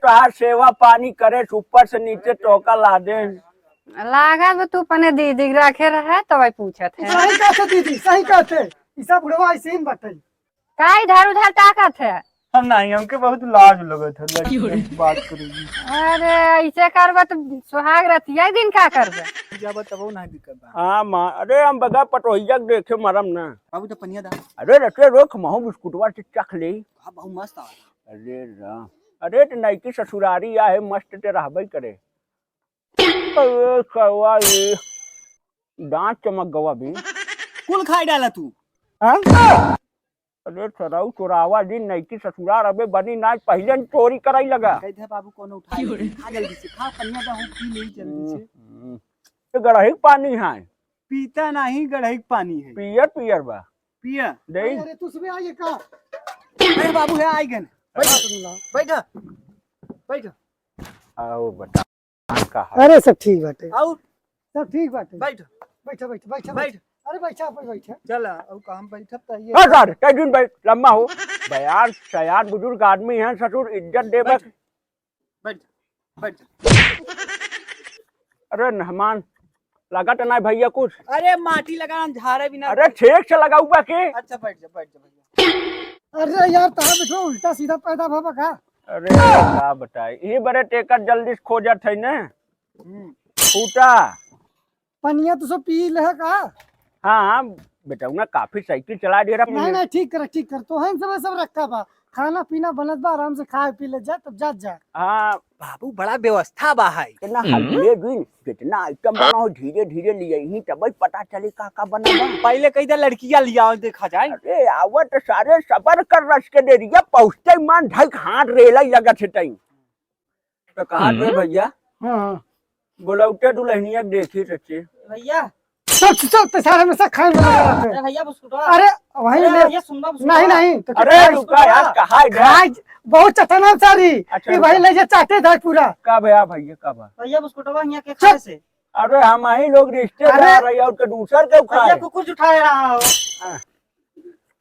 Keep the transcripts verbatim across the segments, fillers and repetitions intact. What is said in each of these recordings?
तोहार सेवा पानी करे से ऊपर से नीचे टोका ला दे। लागत बा तू अपने दीदी के रखे रहे, तबै पूछत है। सही कहते दीदी, सही कहते। ई सब बुढ़वा ऐसे ही बटई। का इधर उधर ताकत है? हम नहीं, हमके बहुत लाज लगत है लड़की से बात करेगी। अरे, ऐसे करबा तो सुहाग रतिया दिन का करबा? जब तब ना दिक्कत बा। हाँ माँ, अरे हम बगा पटोहिया के देखे मरम ना। बाबू तो पनिया दा। अरे रटे रोक, महू बिस्कुटवा से चख ले। हाँ, बहुत मस्त आ। अरे राम, अरे तो नई की ससुरारी आ है, मस्त ते रहबे करे। अरे सवा ये दांत चमक गवा भी। कुल खाई डाला तू। हाँ? अरे सराऊ चोरावा जी, नई की ससुरार अबे बनी ना, पहिले न चोरी कराई लगा। कह दे बाबू कोनो उठा ले। खा जल्दी से, खा पनिया दा, हो पी ले जल्दी से। हम्म, हम्म। ये गड़ही के पानी है। पीता नहीं, गड़ही के पानी है। पियर पियर बा। पिया। दे। अरे तू सुबह आइए का? अरे बाबू है, आई गन। बैठ। बैठ। बैठ। आओ बता। का है? अरे सब ठीक बाटे। और? सब ठीक बाटे। बैठ। बैठा, बैठा, बैठा, बैठ। बैठा। अरे बैठा, बैठा, बैठा। चला, और का हम बैठब त ये हाँ सर, कई दिन बैठ, लम्बा हो। बयार सयान बुजुर्ग आदमी हैं ससुर, इज्जत देबे। बैठ। बैठ। बैठ। अरे मेहमान, लागत ना भैया कुछ। अरे माटी लगा, हम झाड़े बिना। अरे ठीक से लगाऊ बा के। अच्छा बैठ जा, बैठ जा भैया। अरे यार, तहाँ बैठो, उल्टा सीधा पैदा भवा का? अरे का बताई, ई बरे टेकर जल्दी से खोजत है ने। हम्म। फूटा। पनिया तो सब पी ले है का? हाँ, हाँ, बेटौना काफी साइकिल चला दे रहा नहीं, पनिया। नहीं, ठीक कर, ठीक कर। तो है सब, सब रखा बा, खाना पीना बनत बा, आराम से खाए पी ले जा, तब जात जा। हाँ। बाबू, बड़ा व्यवस्था बा है। इतना हम्म। हल्के दिन, जितना आइटम बनाओ, धीरे धीरे लियाई ही, तब ही पता चले का का बना बा। पहले कही दे लड़कियां लियाओ, देखा जाए। अरे, आवत सारे सबर कर रस के दे दिया, पहुँचते मान ढक हाथ रेला ही लगत है टाइम। तो कहा हम्म। रे भैया, हाँ, हाँ। बोला उठे दुल्हनिया देखी सच्ची। भैया। चल, चल, चल, ते सारे में से खाए में लगा रहते। अरे भैया, बिस्कुटवा। अरे, वहीं अरे ले। भैया, सुनबा, बिस्कुटवा। नहीं, नहीं, तो अरे, खाए रुका यार, कहाँ है? खाए, बहुत चटना सारी। अच्छा, ये भाई रुका। ले जा, चाटे धार पूरा। का भैया, भैया, का बा? भैया, बिस्कुटवा हियाँ के चल। खाए से। अरे, हम ही लोग रिश्तेदार अरे। है, और तो दूसर के भैया, खाए। कुकुर जुठाए रहा हो। हाँ।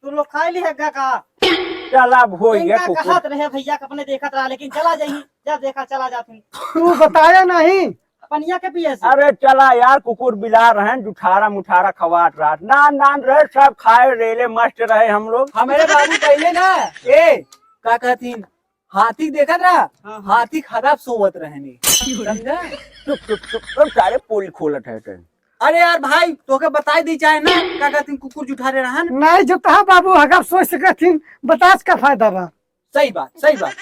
तू लोग खाए ली है का? चला, अब हो गया इनका कुकुर। कहत रहे भैया के अपने देखत रहा, लेकिन चला जाई, जब देखा चला जात ही। तू बताया नहीं। पनिया के पिए से। अरे चला यार, कुकुर बिलार रहन, जुठारा मुठारा खवात रहत। नान नान रहे, सब खाए रेले मस्त रहे हम लोग। हमारे बाबू पहले ना, ए, का कहतीन, हाथी देखत रहा, हाँ, हाँ। हाथी खराब सोवत रहनी। समझा? चुप, चुप, चुप, चुप, सारे पोल खोलत है ते। अरे यार भाई, तोके बताई दी चाहे ना, का कहतीन, कुकुर जुठारे रहन। नहीं, जो तहा बाबू हगब सोच सकत हिन, बतास का फायदा बा? सही बात, सही बात।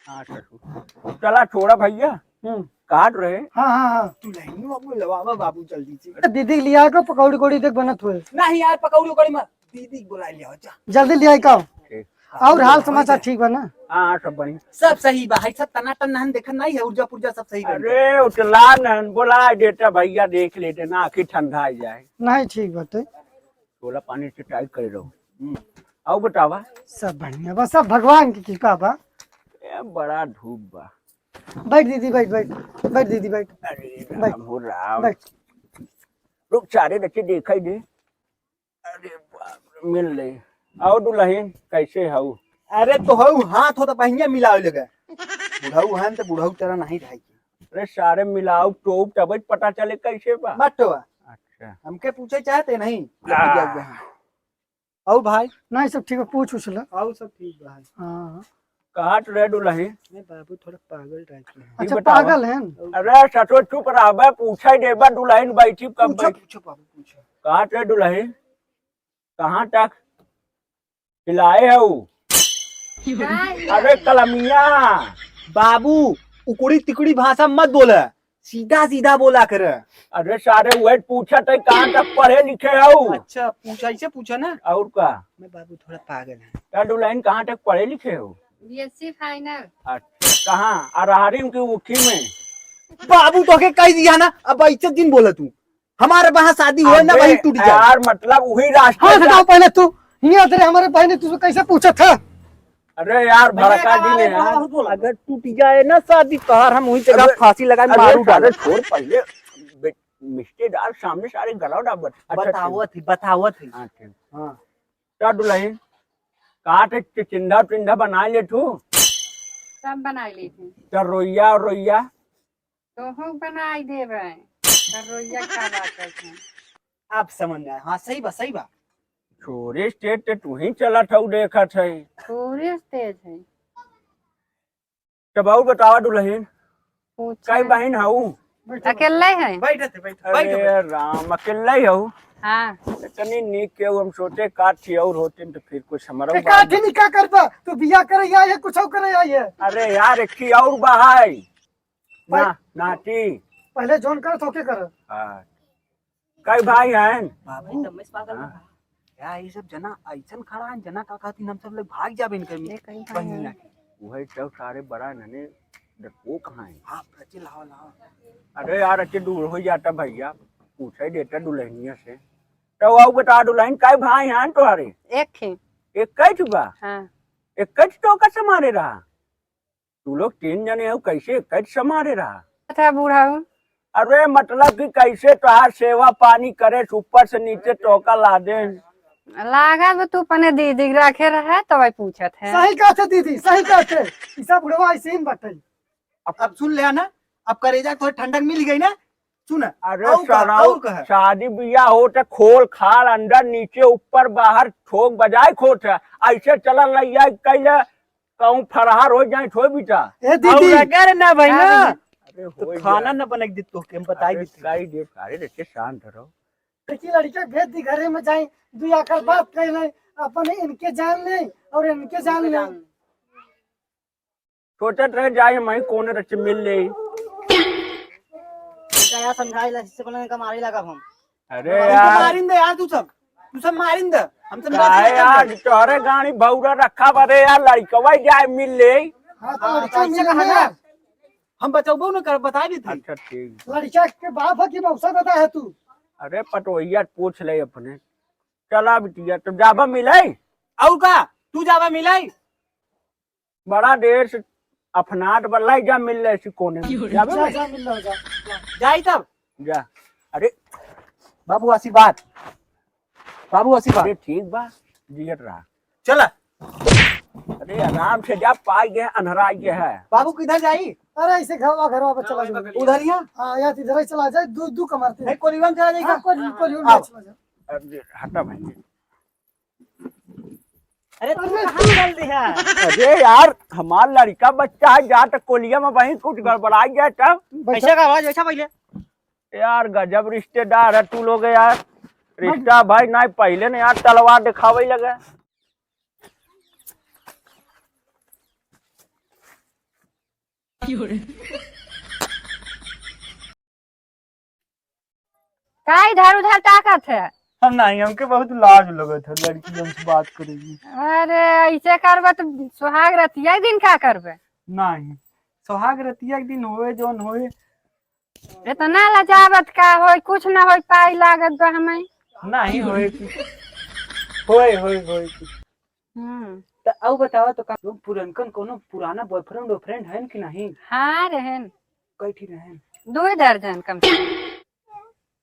हाँ, ससुर। चला, छोड़ा भैया। हम्म। काट रहे। हाँ, हाँ, हाँ। तू नहीं, बाबू, लवावा बाबू, जल्दी से। दीदी लिया को पकौड़ी उकौड़ी देख बनत हुए। नहीं यार, पकौड़ी उकौड़ी मत। दीदी के बुला लिया, जा। जल्दी लिया का? ठीक। और हाल समाचार ठीक बा ना? हाँ, हाँ, सब बढ़िया। सब सही बा, है सब टनाटन नहन देखत नहीं है, ऊर्जा पुर्जा सब सही बा। अरे, उतला नहन, बोला देता भैया, देख लेते ना, आँखी ठंडा आ जाए। नहीं, ठीक बाटे। छोला पानी से टाइट कर रहो। हम्म। आओ बतावा। सब बढ़िया बा, सब भगवान की कृपा बा। ए, बड़ा धूप बा। बैठ दीदी, बैठ, बैठ, बैठ दीदी, बैठ। अरे बैठ। राम हो राम। बैठ। रुक, सारे बच्चे देखा ही दे। अरे बाप रे, मिल ले। आओ दुल्हन, कैसे हऊ? अरे तो हऊ हाथ हो तो बहिया मिलावे लगे। बुढ़ऊ हन तो बुढ़ऊ तरह नहीं रही। अरे सारे मिलाओ टोप तब पता चले कैसे बा। मत टोवा। अच्छा। हमके पूछे चाहते नहीं। आ। और भाई? नहीं, सब ठीक है, पूछ उछ ले। और सब ठीक बा भाई। हाँ। कहाँ तो रहे दुल्हन? मैं बाबू थोड़ा पागल टाइप के हैं। ई अच्छा, बतावा। पागल हैं? अरे सचो चुप रहबे, पूछे देबा दुल्हन बैठी कब पूछो, बैठी? पूछो बाबू, पूछो। कहाँ तो रहे दुल्हन? कहाँ तक हिलाए हऊ? अरे कलमिया। बाबू, उकड़ी तिकड़ी भाषा मत बोले, सीधा सीधा बोला करे। अरे सारे वही पूछत है, कहाँ तक पढ़े लिखे हऊ? अच्छा, पूछा, इसे पूछा ना। और का? मैं बाबू थोड़ा पागल है। का दुल्हन कहाँ तक पढ़े लिखे हो? बीएससी फाइनल। अच्छा, कहाँ? अरहरी की उखी में? बाबू तोके कह दिया ना, अब ऐसे दिन बोला तू। हमारे वहाँ शादी हुआ ना, अबे वहीं टूट जाए। यार, मतलब वही रास्ते हाँ, से हटाओ पहले तू। हियाँ तेरे हमारे बहन ने तुझे कैसे पूछा था? अरे यार, भड़का जी ने यार। अगर टूट जाए ना शादी तोहार, हम वहीं जगह अबे, फांसी लगाए, अरे मारू सारे डालो। छोड़ पहले, बे-, रिश्तेदार सामने सारे गला उड़ा बत-, अच्छा, बतावत ही, बतावत ही। हाँ, ठीक। हाँ। का दुल्हन, का ते चिचिंधा उचिंधा बना ले तू? सब बनाई ली थी। तो रोइया और रोइया? तोहू बनाई देबे। तो रोइया का बात है? आप समझ में आए। हाँ, सही बा, सही बा। छोरे स्टेज ते तू ही चलत हऊ, देखत है। छोरे स्टेज है। तब और बतावा दुल्हन, पूछा। कई बहिन हऊ? अकेले है। बैठे थे, बैठे, अरे बैठे, बैठे। राम, अकेले ही हऊ? हाँ। इतनी नीक के हम सोचे का थी और होते तो फिर कुछ हमारा ते बात का थी नहीं, का करबा? तू बिया करे या ये कुछ और करे या ये? अरे यार, एक ही और बहाई। भाई, ना, नाटी। पहले जोन कर, तो के कर। हाँ। कई भाई हैं? बाबू, हाँ। यार, ये सब जना ऐसन खड़ा है, जना का कहती, हम सब लोग भाग जाबे इनकर ये कहीं बहिनिया के। वही तो सारे बड़ा नने, देख वो कहाँ है? हाँ, रचे लाओ, लाओ। अरे यार, रचे दूर हो जाता भैया, पूछे देता दुल्हनिया से। तो आओ बता दुल्हन, कई भाई हैं तुम्हारे? एक ही। एक कई ठो बा? हाँ। एक कई ठो का समारे रहा? तू लोग तीन जने हो, कैसे कैसे समारे रहा? अच्छा बूढ़ा हो। अरे मतलब कि कैसे तोहार सेवा पानी करे, ऊपर से नीचे टोका ला दे। लागल बा तू अपने दीदी के रखे रहे, तो वही पूछत है। सही कहत है दीदी, सही कहत है। ई सब बुढ़वा ऐसे ही बटे। अब सुन ले ना, अब करेजा थोड़ी ठंडक मिल गई ना, सुन। अरे और का, सराउ, और का है? शादी बियाह होत है, खोल खाल अंदर नीचे ऊपर बाहर ठोक बजाए खोत है, ऐसे चलल रहिया कैले कहूँ फरहार हो जाए, ठोए बेटा। ए दीदी। और अगर ना भाई ना, अरे तो होई खाना गया। ना बने के दी तोहके, हम बताई अरे दी। काई दे, अरे देखिए शांत रहो। देखिए लड़का भेज दी घरे में जाए, दुई आकर बात कर ले, अपन इनके जान ले और इनके जान ले। सोचत रहे जाए हम कौन रच मिल ले। बेटा यार समझाई ला, इससे पहले इनका मारे लगा हम। अरे हमको यार। मारिन दे यार, तू सब, तू सब मारिन दे। हम समझा काहे यार, तोहरे गाड़ी भौरा रखा बरे यार, लड़कवा जाए मिल ले। हाँ, तो हाँ, लड़का तो मिल ऐसे कहा गया। ना। हम बचाबो न कर, बता दी थी। अच्छा, ठीक। लड़का के बाप है कि मौसा दादा है तू? अरे, पटोहिया पूछ ले अपने। चला बिटिया, तो जाबा मिले। और का? तू जाबा मिले? बड़ा देर से अफनाट बल्ला जा मिल ले सी कोने में। जाबे जा, भाई? जा, मिल लो, जा। जाई तब। जा। अरे, बाबू आशीर्वाद, बाबू आशीर्वाद। अरे, ठीक बा, जियत रहा। चला। अरे, आराम से जा, पाई गए, अन्हराई गए है। बाबू किधर जाई? अरे, ऐसे घरवा, घरवा पे चला जाओ। उधर ही है? हाँ, यहाँ इधर ही चला जाए, दू, दू कमर पे। नहीं, कोलिवन चला जाएगा? हाँ, कोली-, कोलिवन आओ। चला जाओ। अरे, हटा भाई। अरे, तू अरे, कहाँ निकल दिया? अरे यार, हमार लड़का बच्चा है, जा त कोलिया में वहीं कुछ गड़बड़ाई जाए तब। बैठा। कैसे का आवाज, बैठा पहले। यार, गजब रिश्तेदार है तू लोग यार। रिश्ता भाई ना पहले ने यार तलवार दिखावे लगे। का इधर उधर ताकत है? हम नहीं, हमके बहुत लाज लगत है लड़की हमसे बात करेगी। अरे, ऐसे करबे तो सुहाग रतिया के दिन का करबे? नहीं, सुहाग रतिया के दिन होए जौन होए। इतना लजावत का होई, कुछ ना होई, पाई लागत बा हमें। नहीं होए कुछ। होए, होए, होए कुछ। हम्म। त आउ बतावा, तो का लोग पुरनकन कोनो पुराना boyfriend, boyfriend हन कि नहीं? हाँ, रहन। कई ठी रहन? दो दर्जन कम से कम।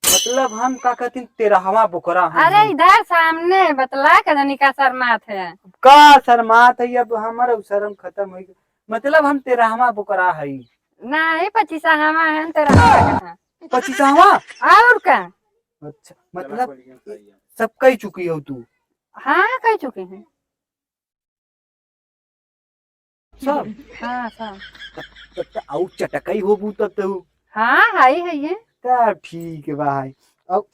मतलब हम का कहतीन, तेरहवा बोकरा हन अरे हम। इधर सामने बतला के जनी का शर्मात है। का शर्मात है, अब हमर शर्म खत्म होई। मतलब हम तेरहवा बोकरा हई। नहीं, पच्चीसवा है, तेरहवा कहाँ? पच्चीसवा? और का? अच्छा, मतलब सब कह चुकी हो तू? हाँ, कह चुकी हूँ। सब? हाँ, सब। तब, तब तो आउ चटकई होबू तब तो। हाँ, हाई है ये। तब ठीक है भाई। अब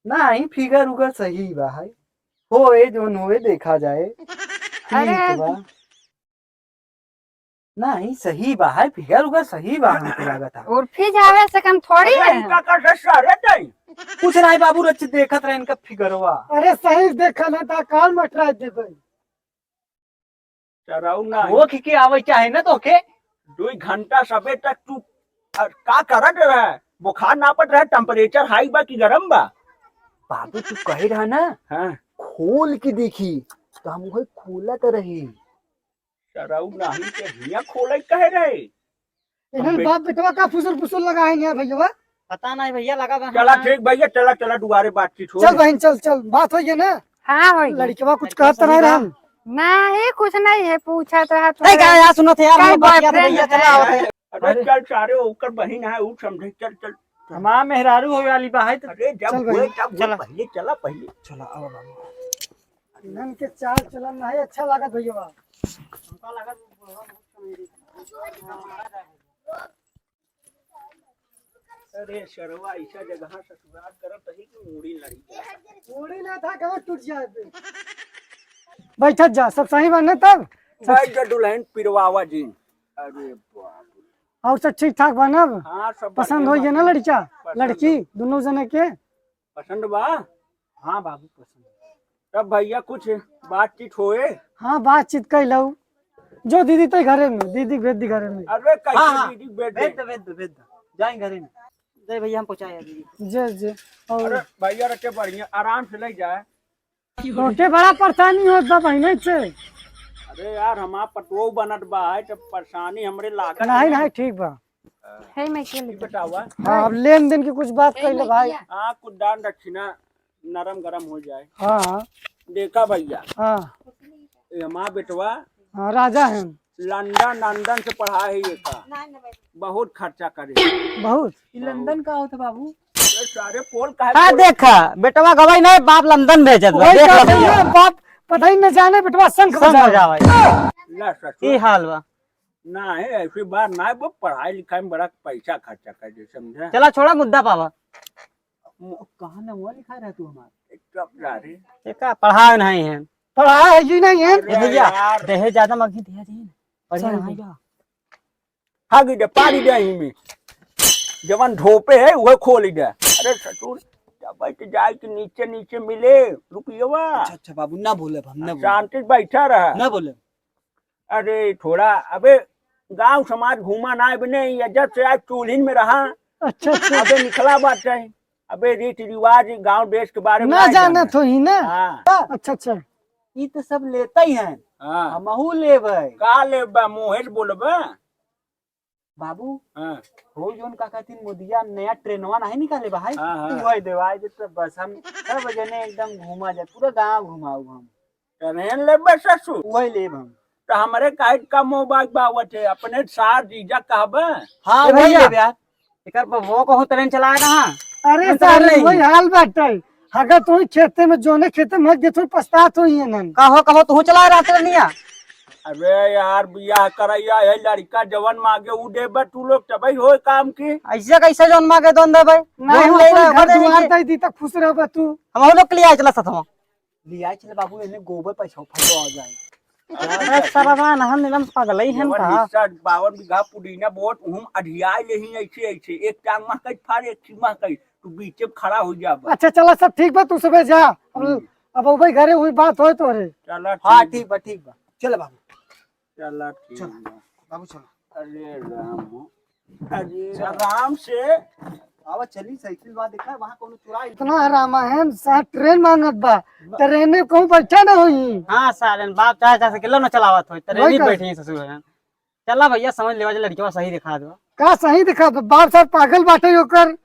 नहीं, figure उगर सही बा है। होए जौन होए, देखा जाए। ठीक अरे, बा। नहीं, सही बा है, figure उगर सही बा, हमको लागत है। उर्फी जावे से कम थोड़ी अरे, है। इनका का से सारे जाई? कुछ नहीं बाबू, रच देखत रहे इनका फिगरवा। अरे, सही देखा ना, ता काल मटरा देबे। चराऊ ना। वो की, की आवे चाहे ना तो के? दो घंटा सबे तक तू, अ, का करत रहे? बुखार नापत रहे, temperature high बा कि गरम बा? बाबू, तू कहे रहा ना, हाँ। खोल के देखी, तो हम वही खोलत रही। सरऊ नाही के हियां खोले कहे रहे। इन्हन हम बाप बेटवा का फुसुर फुसुर लगा है यहाँ भैया। पता नहीं भैया, लगा बा चला हमारा। ठीक भैया, चला, चला, दुआरे बातचीत हो चल गई। बहन, चल, चल, बात हो गई ना। हाँ, हो गई। लड़कवा कुछ लड़का कहत सही रहे बा। हम। नहीं, कुछ नहीं है, पूछा तो है ए, का यार, सुनत है यार, कई हम बतिया तो boyfriend भैया, चला है। आवत है। अरे अरे। चल सारे, ओकर बहिन है, ऊ समझे, चल, चल। हमार मेहरारू होवे वाली बा, है तो अरे जब चल भाई, हुए तब हुए, चला। पहले चला, पहले। चला, आवा बाबू। इन्हन के चाल चलन नहीं अच्छा लागत भैया। हमका लागत अरे सरवा, ऐसा जगह ससुराल करत रही कि मूड़ी लड़ी जाए। मूड़ी ना था, कहाँ टूट जाए बे। बैठत जा, सब सही बा ना तब? सब बैठ जा दुल्हन पिरवावा जी। अरे बाप रे। और सब ठीक ठाक बा ना अब? हाँ, सब पसंद बढ़िया होई बा। गया ना लड़का? पसंद लड़की हो। दोनों जने के? पसंद बा? हाँ बाबू, पसंद बा। तब भैया कुछ बातचीत होए? हाँ, बातचीत कैलऊ। जो दीदी ते घरे में, दीदी भेज दी घरे में। अरे कैसे हाँ, हाँ। दीदी भेज दे? भेज दो, भेज दो, भेज दो। जाए घरे में। दे भैया, हम पहुँचाए दीदी। जे, जे। और अरे भैया रखे बढ़िया, आराम से ले जाए। तोके बड़ा परेशानी होत बा बहिने से। अरे यार, हमार पतोह बनत बा, है, तब परेशानी हमरे लागत नहीं, है। नहीं, ठीक बा। है, मैं के ये लेता। बतावा। हाँ, अब लेन देन की कुछ बात ए, कर ले मैं भाई। किया। हाँ, कुछ दान दक्षिणा नरम गरम हो जाए। हाँ। देखा भैया। हाँ। ये हमार बेटवा। हाँ, राजा है। लंदन, लंदन से पढ़ा है ये का। बहुत खर्चा करे। बहुत? ई लंदन का होता बाबू? अरे सारे पोल काहे हाँ, पोल? देखा, बेटवा गवाई नहीं, बाप लंदन भेजत बा, वही देख बात लो है, भैया। ये बाप पता ही न जाने, बेटवा शंख शंख बजावे। बजावे। ला ससुर। ई हाल बा। ना है, ऐसी बात ना है, वो पढ़ाई लिखाई में बड़ा पैसा खर्चा कर दे, समझा? चला, छोड़ा मुद्दा पावा। मु-, कहाँ ना हुआ लिखा रहा तू हमारा? चुप जा रे। ये का पढ़ाए नहीं है? पढ़ाए है ही नहीं है। अरे ए भैया, यार। दहेज ज्यादा मांगी, दहेज ही ना। बढ़िया सही नहीं है। बा। हाँ, गिद्ध पारी दे ही में। जवन ढोपे है, वह खोल दे। अरे ससुर, जब बैठ जाए कि नीचे नीचे मिले, रुकिएवा। अच्छा, अच्छा बाबू, ना बोले हम, ना बोले। शांति से बैठा रहा। ना बोले। अरे थोड़ा, अबे गांव समाज घूमा ना, अबे नहीं, ये जब से आज चूल्हिन में रहा। अच्छा, अच्छा। अबे निकला बात है। अबे रीति रिवाज गांव देश के बारे में ना ना जानत जानत। होई ना। हाँ। अच्छा, अच्छा। ई तो सब लेते ही हैं। हाँ। हमहू लेबै। का लेबा, मुँहे से बोलबा? बाबू, हाँ। हो जौन का कहतीन मोदिया नया ट्रेनवा नहीं निकाले बा, हाय? हाँ, हाँ। वही देवाई दे तो बस हम सब जने एकदम घूमा जाए, पूरा गांव घुमाऊ हम। ट्रेन लेबे ससुर? वही लेब हम। तो हमरे काहे का मोह बाग बावत है, अपने सार जीजा कहबे? हाँ, ए वही भैया। लेब यार। एकर बबुआ को ट्रेन चलाए रहा। अरे हम तो सारे नहीं। वही हाल बाटे। अगर तू खेते में, जोने खेते में हग देथो, पछतात होई है नन। कहो, कहो, तू चलाए रहा ट्रेनिया। अरे यार, बियाह करैया है, लड़का जवन मांगे ऊ देबे तू लोग, तबही होए काम की। ऐसे कैसे जौन मांगे दोन देबे? नहीं, जौन हम ले अपन रहा, घर ओकर दुआर देंगे। दे दी त खुश रहबे तू। हम लोग के लिए आए चला साथ हम। लिया चले बाबू, एने गोबर पैसा फंसवा जाए। अरे सरवा, नहन नीलम पगलई हन जवन का? हिस्सा बावन बीघा पुदीना बोत, उहुम अधियाए लेही ऐसे, ऐसे। एक टांग महकई फार, एक चीज महकई, तू बीचे में खड़ा हो जा बस। अच्छा, चला, सब ठीक बा, तू सुबह जा। अब, हम्म। अब अउबे घरे, हुई बात होए तोरे। चला, हाँ, ठीक ठीक बा, ठीक बा। चल बाबू। चला, ठीक चल, बा। बाबू, चल। अरे राम हो। अरे चल। आराम से। आवा चली, साइकिल बा, देखा, वहाँ कोनो चुराई। इतना हरामा है, साथ ट्रेन मांगत बा। ट्रेन में कहूँ बैठा ना होई। हाँ, सालेन, बाप चाहे, चाहे साइकिल ना चलावत होई, ट्रेन वही में का। बैठी ससुर है। चला भैया, समझ लेवा, जे लड़कवा सही दिखा दो। का सही दिखा दो? बाप साहब पागल बाटे ओकर।